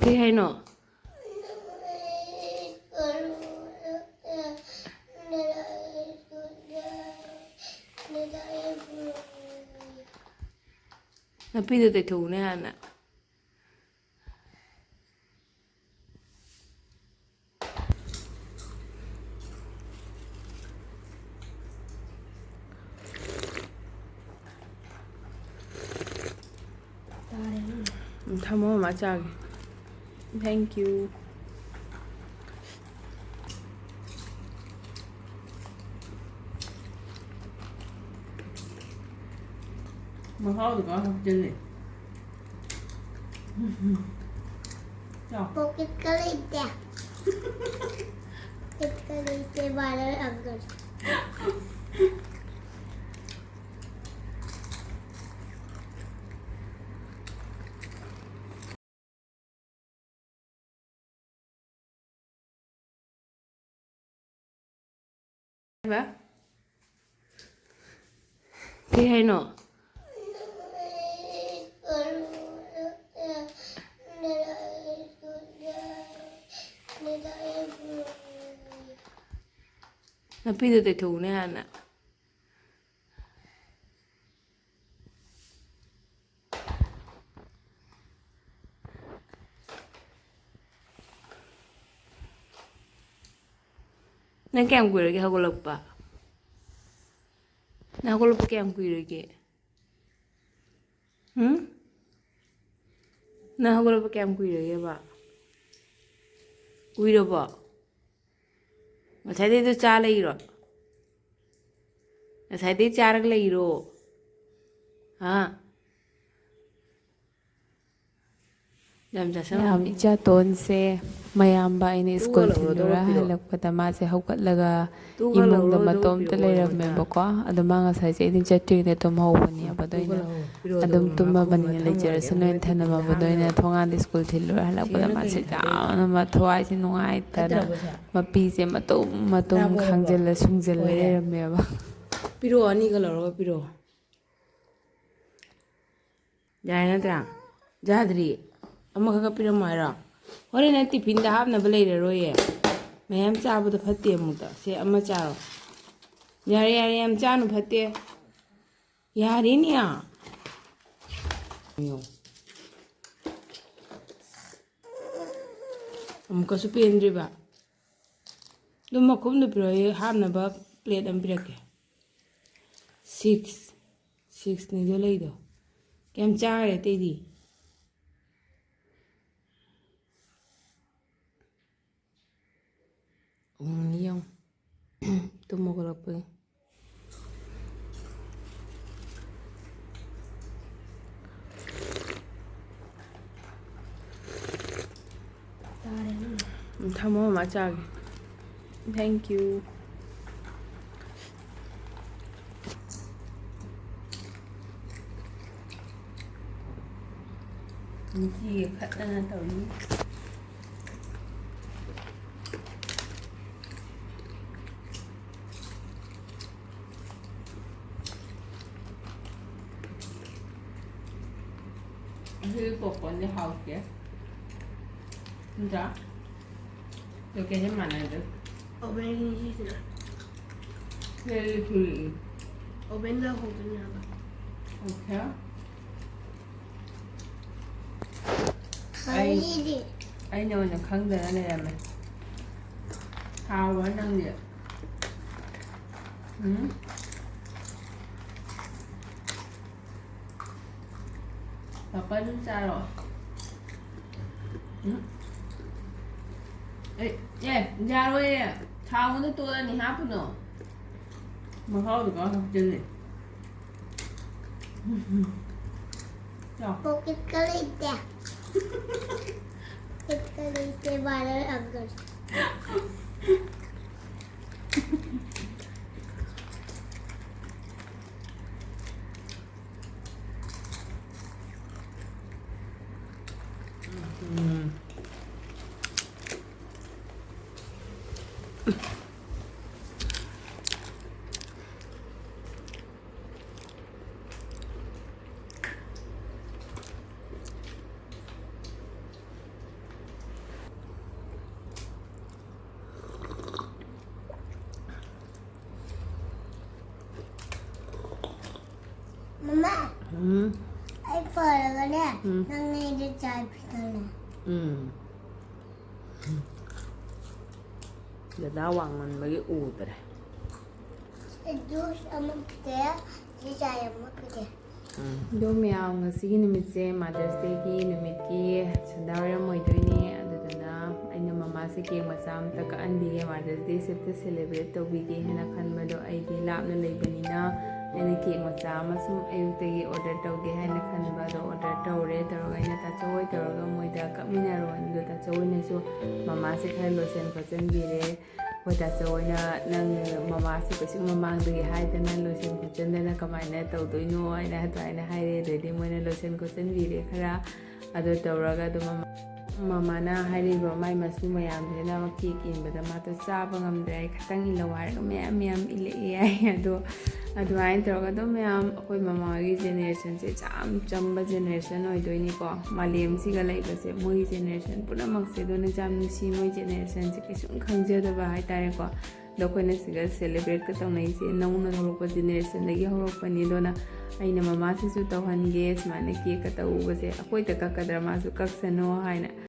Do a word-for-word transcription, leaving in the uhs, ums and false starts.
ꯀꯩ ꯍꯥꯏꯅꯣ? ꯅꯥꯄꯤꯗꯣ ꯇꯩꯊꯣꯛꯎꯅꯦ ꯍꯥꯟꯅ꯫ ꯎꯝ, ꯊꯝꯃꯣ, ꯃꯃꯥ ꯆꯥꯒꯦ꯫ Thank you꯫ ꯃꯍꯥꯎꯗꯨꯒ ꯍꯥꯞꯆꯤꯜꯂꯦ꯫ ꯆꯥꯎ꯫ ꯄꯣꯀꯦꯠꯀ ꯂꯩꯇꯦ꯫ ꯄꯣꯀꯦꯠꯀ ꯂꯩꯇꯦ, ꯃꯥꯅ ꯑꯪꯀꯜ꯫ ꯍꯥꯏꯕ? ꯀꯩ ꯍꯥꯏꯅꯣ? ꯅꯥꯄꯤꯗꯣ ꯇꯩꯊꯣꯛꯎꯅꯦ ꯍꯥꯟꯅ꯫ ꯅꯪ ꯀꯌꯥꯝ ꯀꯨꯏꯔꯒꯦ ꯍꯧꯒꯠꯂꯛꯄ? ꯅꯪ ꯍꯧꯒꯠꯂꯛꯄ ꯀꯌꯥꯝ ꯀꯨꯏꯔꯒꯦ? ꯎꯝ? ꯅꯪ ꯍꯧꯒꯠꯂꯛꯄ ꯀꯌꯥꯝ ꯀꯨꯏꯔꯒꯦꯕ? ꯀꯨꯏꯔꯕꯣ? ꯉꯁꯥꯏꯗꯩꯗꯣ ꯆꯥ ꯂꯩꯔꯣ? ꯉꯁꯥꯏꯗꯩ ꯆꯥꯔꯒ ꯂꯩꯔꯣ? ꯍꯥ? ꯌꯥꯝ ꯆꯥꯁꯟ- ꯌꯥꯝ ꯏꯆꯥꯇꯣꯟꯁꯦ ꯃꯌꯥꯝꯕ ꯑꯩꯅ ꯇꯨ ꯁ꯭ꯀꯨꯜ ꯍꯜꯂꯛꯎꯔꯣ, ꯑꯗꯨꯒ ꯊꯤꯜꯂꯨꯔ ꯄꯤꯔꯛꯑꯣ꯫ ꯍꯜꯂꯛꯄꯗ ꯃꯥꯁꯦ ꯍꯧꯒꯠꯂꯒ ꯇꯨ ꯍꯜꯂꯛꯎꯔꯣ, ꯏꯃꯨꯡꯗ ꯑꯗꯨꯒ ꯃꯇꯣꯝꯇ ꯄꯤꯔꯛꯑꯣ ꯑꯩꯉꯣꯟꯗ꯫ ꯂꯩꯔꯝꯃꯦꯕꯀꯣ꯫ ꯑꯗꯣ ꯃꯥ ꯉꯁꯥꯏꯁꯦ ꯑꯩꯅ ꯆꯠꯇ꯭ꯔꯤꯉꯩꯗ ꯇꯨꯝꯍꯧꯕꯅꯦꯕ꯫ ꯑꯗꯣ ꯇꯨ ꯑꯩꯅ ꯍꯜꯂꯛꯎꯔꯣ, ꯄꯤꯔꯛꯑꯣ, ꯑꯗꯨꯝ ꯑꯗꯨꯒ ꯇꯨꯝꯃꯕꯅꯤꯅ ꯃꯈꯨꯝ ꯂꯩꯖꯔꯁꯅꯨ ꯍꯥꯏꯅ ꯊꯝꯃꯝꯕꯗꯣ ꯑꯩꯅ ꯊꯣꯡꯒꯥꯟꯗ ꯁ꯭ꯀꯨꯜ ꯊꯤꯜꯂꯨꯔ ꯍꯜꯂꯛꯄꯗ ꯁꯤꯅ ꯃꯥꯁꯦ ꯀꯩꯅꯣ ꯊꯥꯗꯩꯗꯣ? ꯌꯥꯝꯅ ꯊꯋꯥꯏꯁꯦ ꯅꯨꯡꯉꯥꯏꯇꯅ ꯅꯠꯇ꯭ꯔꯕꯣ ꯁꯦ? ꯃꯄꯤꯁꯦ ꯃꯇꯨꯝ ꯃꯇꯨꯝ ꯂꯥꯡꯕ ꯍꯧꯔꯕꯣ? ꯈꯥꯡꯖꯤꯜꯂ ꯁꯨꯡꯖꯤꯜꯂ ꯑꯣꯏꯔꯦ꯫ ꯂꯩꯔꯝꯃꯦꯕ꯫ ꯄꯤꯔꯛꯑꯣ, ꯑꯅꯤꯒ ꯂꯧꯔꯒ ꯄꯤꯔꯛꯑꯣ꯫ ꯌꯥꯔꯦ ꯅꯠꯇ꯭ꯔꯥ? ꯌꯥꯗ꯭ꯔꯤ꯫ ꯑꯃꯈꯛꯀ ꯄꯤꯔꯝꯃꯣ ꯍꯥꯏꯔꯣ? ꯍꯣꯔꯦꯟ ꯅꯪ ꯇꯤꯐꯤꯟꯗ ꯍꯥꯞꯅꯕ ꯂꯩꯔꯔꯣꯏꯌꯦ꯫ ꯃꯌꯥꯝ ꯆꯥꯕꯗꯣ ꯐꯠꯇꯦ ꯑꯃꯨꯛꯇ꯫ ꯁꯦ, ꯑꯃ ꯆꯥꯔꯣ꯫ ꯌꯥꯔꯦ, ꯌꯥꯔꯦ, ꯌꯥꯝ ꯆꯥꯅꯨ, ꯐꯠꯇꯦ꯫ ꯌꯥꯔꯦꯅꯦ꯫ ꯑꯃꯨꯛꯀꯁꯨ ꯄꯦꯟꯗ꯭ꯔꯤꯕ꯫ ꯑꯗꯨꯝ ꯃꯈꯨꯝꯗꯨ ꯄꯤꯔꯛꯑꯣ, ꯑꯩ ꯍꯥꯞꯅꯕ ꯄ꯭ꯂꯦꯠ ꯑꯃ ꯄꯤꯔꯛꯀꯦ꯫ ꯁꯤꯛꯁ, ꯁꯤꯛꯁꯅꯤꯗꯣ ꯂꯩꯗꯣ꯫ ꯀꯌꯥꯝ ꯆꯥꯈ꯭ꯔꯦ ꯑꯇꯩꯗꯤ? ꯎꯝ, ꯌꯦꯡꯉꯨ꯫ ꯇꯨꯝ ꯍꯧꯒꯠꯂꯛꯄꯒꯤ꯫ ꯎꯝ, ꯊꯝꯃꯣ, ꯃꯃꯥ ꯆꯥꯒꯦ꯫ Thank you꯫ ꯅꯨꯡꯇꯤꯒꯤ ꯈꯠꯅꯅ ꯇꯧꯔꯤ꯫ ꯑꯁꯤꯒꯤ popcornꯗꯤ ꯍꯥꯎꯇꯦ꯫ ꯅꯠꯇ꯭ꯔꯥ? Location ꯃꯥꯟꯅꯗꯦ꯫ Ovenꯒꯤ ꯁꯤꯁꯤꯅ꯫ ꯁꯤꯗꯗꯤ ꯊꯨꯔꯛꯏ꯫ Ovenꯗ ꯍꯧꯗꯣꯏꯅꯦ ꯍꯥꯏꯕ꯫ Okay꯫ ꯑꯩ, ꯈꯪꯉꯤꯗꯤ꯫ ꯑꯩꯅ ꯑꯣꯏꯅ ꯈꯪꯗꯅ ꯂꯩꯔꯝꯃꯦ꯫ ꯍꯥꯎꯕ꯭ꯔꯥ ꯅꯪꯗꯤ? ꯎꯝ? ꯄꯥꯄꯥ ꯑꯗꯨꯝ ꯆꯥꯔꯣ꯫ ꯎꯝ? ꯑꯦ, ꯑꯦ, ꯌꯥꯔꯣꯏꯌꯦ꯫ ꯊꯥꯎꯗ ꯇꯣꯠꯂꯅꯤ, ꯍꯥꯞꯄꯨꯅꯣ꯫ ꯃꯍꯥꯎꯗꯣ ꯀꯃꯥꯏ ꯍꯥꯞꯆꯤꯜꯂꯤ? ꯆꯥꯎ꯫ Pocketꯀ ꯂꯩꯇꯦ꯫ Pocketꯀ ꯂꯩꯇꯦ, ꯃꯥꯅ ꯌꯥꯝ ꯇꯧꯔꯤ꯫ ꯎꯝ꯫ ꯃꯃꯥ, ꯎꯝ ꯑꯩ ꯐꯔꯒꯅꯦ, ꯎꯝ꯫ ꯅꯪꯅ ꯑꯩꯗ ꯆꯥꯏ ꯄꯤꯗꯅꯦ꯫ ꯎꯝ꯫ ꯗꯗꯥ ꯋꯥꯡꯃꯟꯕꯒꯤ ꯎꯗ꯭ꯔꯦ꯫ ꯁꯤ ꯖꯨꯁ ꯑꯃ ꯄꯤꯗꯦ, ꯁꯤ ꯆꯥꯏ ꯑꯃ ꯄꯤꯗꯦ꯫ ꯎꯝ꯫ ꯑꯗꯣ ꯃꯌꯥꯝ, ꯉꯁꯤꯒꯤ ꯅꯨꯃꯤꯠꯁꯦ Mother's Dayꯒꯤ ꯅꯨꯃꯤꯠꯀꯤ ꯁꯟꯗꯥ ꯋꯥꯏꯔꯝ ꯑꯣꯏꯗꯣꯏꯅꯦ꯫ ꯑꯗꯨꯗꯨꯅ ꯑꯩꯅ ꯃꯃꯥꯁꯦ ꯀꯦꯛ ꯃꯆꯥ ꯑꯝꯇ ꯀꯛꯍꯟꯕꯤꯒꯦ, Mother's Dayꯁꯦ ꯑꯝꯇ celebrate ꯇꯧꯕꯤꯒꯦ ꯍꯥꯏꯅ ꯈꯟꯕꯗꯣ꯫ ꯑꯩꯗꯤ ꯂꯥꯞꯅ ꯂꯩꯕꯅꯤꯅ ꯑꯩꯅ ꯀꯦꯛ ꯃꯆꯥ ꯑꯃ ꯁꯨꯝ ꯑꯌꯨꯛꯇꯒꯤ order ꯇꯧꯒꯦ ꯍꯥꯏꯅ ꯈꯟꯕ ꯑꯗꯣ order ꯇꯧꯔꯦ꯫ ꯇꯧꯔꯒ ꯑꯩꯅ ꯇꯥꯆꯧ ꯍꯣꯏ ꯇꯧꯔꯒ ꯃꯣꯏꯗ ꯀꯛꯃꯤꯟꯅꯔꯣ꯫ ꯑꯗꯣ ꯇꯥꯆꯧ ꯍꯣꯏꯅꯁꯨ ꯃꯃꯥꯁꯦ ꯈꯔ ꯂꯣꯏꯁꯤꯟ ꯈꯣꯠꯆꯤꯟꯕꯤꯔꯦ꯫ ꯍꯣꯏ, ꯇꯥꯆꯧ ꯍꯣꯏꯅ ꯅꯪ ꯃꯃꯥꯁꯦ ꯀꯩꯁꯨ ꯃꯃꯥꯡꯗꯒꯤ ꯍꯥꯏꯗꯅ ꯂꯣꯏꯁꯤꯟ ꯈꯣꯠꯆꯤꯟꯗꯅ ꯀꯃꯥꯏꯅ ꯇꯧꯗꯣꯏꯅꯣ ꯍꯥꯏꯅ ꯑꯗꯨꯃꯥꯏꯅ ꯍꯥꯏꯔꯦ꯫ ꯑꯗꯩꯗꯤ ꯃꯣꯏꯅ ꯂꯣꯏꯁꯤꯟ ꯈꯣꯠꯆꯤꯟꯕꯤꯔꯦ ꯈꯔ꯫ ꯑꯗꯨ ꯇꯧꯔꯒ ꯑꯗꯨꯝ ꯃꯃꯥ-, ꯃꯃꯥꯅ ꯍꯥꯏꯔꯤꯕ ꯃꯥꯏ ꯃꯁꯨ ꯃꯌꯥꯝꯗꯨꯅ ꯀꯦꯛ ꯏꯟꯕꯗ ꯃꯥꯗꯣ ꯆꯥꯕ ꯉꯝꯗ꯭ꯔꯦ, ꯑꯩ ꯈꯤꯇꯪ ꯏꯜꯂꯛꯑꯣ ꯍꯥꯏꯔꯒ ꯃꯌꯥꯝ ꯃꯌꯥꯝ ꯏꯜꯂꯛꯑꯦ ꯍꯥꯏ꯫ ꯑꯗꯣ ꯑꯗꯨꯃꯥꯏꯅ ꯇꯧꯔꯒ ꯑꯗꯨꯝ ꯃꯌꯥꯝ ꯑꯩꯈꯣꯏ ꯃꯃꯥꯒꯤ generationꯁꯦ ꯌꯥꯝ ꯆꯝꯕ generation ꯑꯣꯏꯗꯣꯏꯅꯤꯀꯣ꯫ ꯃꯥꯂꯦꯝꯁꯤꯒ ꯂꯩꯕꯁꯦ ꯃꯣꯏꯒꯤ generation ꯄꯨꯝꯅꯃꯛꯁꯦ꯫ ꯑꯗꯨꯅ ꯌꯥꯝ ꯅꯨꯡꯁꯤ ꯃꯣꯏ generationꯁꯦ, ꯀꯩꯁꯨꯝ ꯈꯪꯖꯗꯕ ꯍꯥꯏꯇꯥꯔꯦꯀꯣ꯫ ꯑꯗꯣ ꯑꯩꯈꯣꯏꯅ ꯁꯤꯗ celebrateꯀ ꯇꯧꯅꯩꯁꯦ ꯅꯧꯅ ꯊꯣꯛꯂꯛꯄ generationꯗꯒꯤ ꯍꯧꯔꯛꯄꯅꯤ꯫ ꯑꯗꯨꯅ ꯑꯩꯅ ꯃꯃꯥꯁꯤꯁꯨ ꯇꯧꯍꯟꯒꯦ, ꯁꯨꯃꯥꯏꯅ cakeꯀ ꯇꯧꯕꯁꯦ꯫ ꯑꯩꯈꯣꯏꯗ ꯀꯛꯀꯗ꯭ꯔꯥ, ꯃꯥꯁꯨ ꯀꯛꯁꯅꯣ ꯍꯥꯏꯅ